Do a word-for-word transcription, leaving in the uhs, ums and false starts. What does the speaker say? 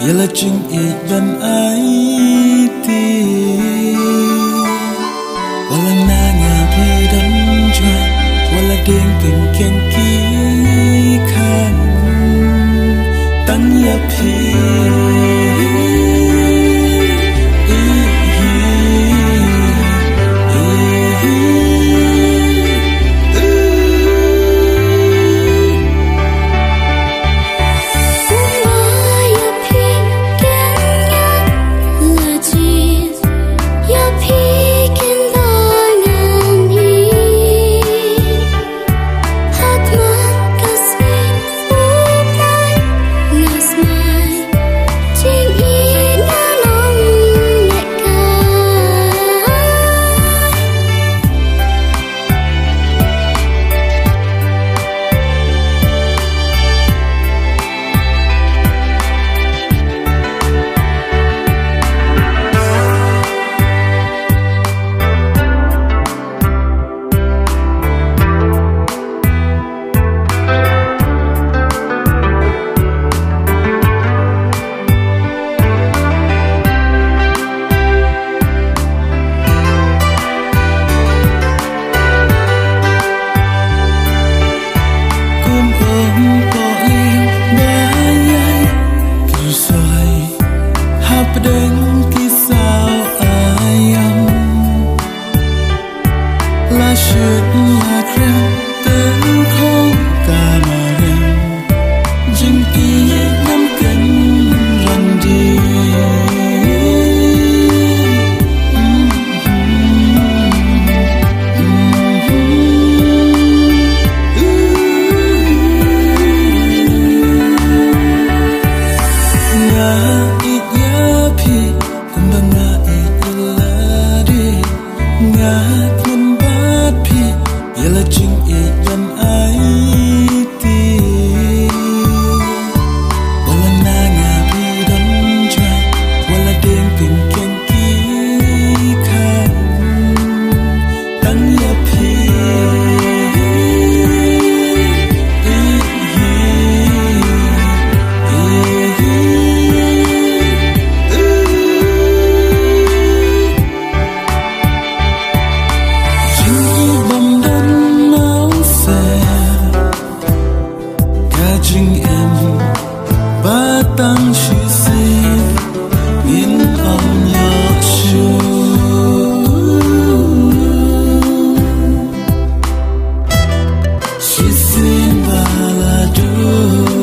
Ïa la jingïeit ban aiti. Wat la na nga phi don jngai, wat la deng kynkiang ki khan, tang ïa phi. Kum kum pok ling ba ïai pyrshoi hapdeng ki saw aïom. La shit la kren, teng khong ka mariang. Jingïeit ngam kynran dien. Nga ïeit ïa phi kumba nga ïeit ïa lade. Nga khlem bad phi ïa la jingïeit ban aiti. Wat la na nga phi don jngai, wat la deng kynkiang ki khan, tang ïa phi. Jingïeit bym don mawsem, ka jingim ba tang shisien ngin ym ïoh shuh. Shisien ba la dur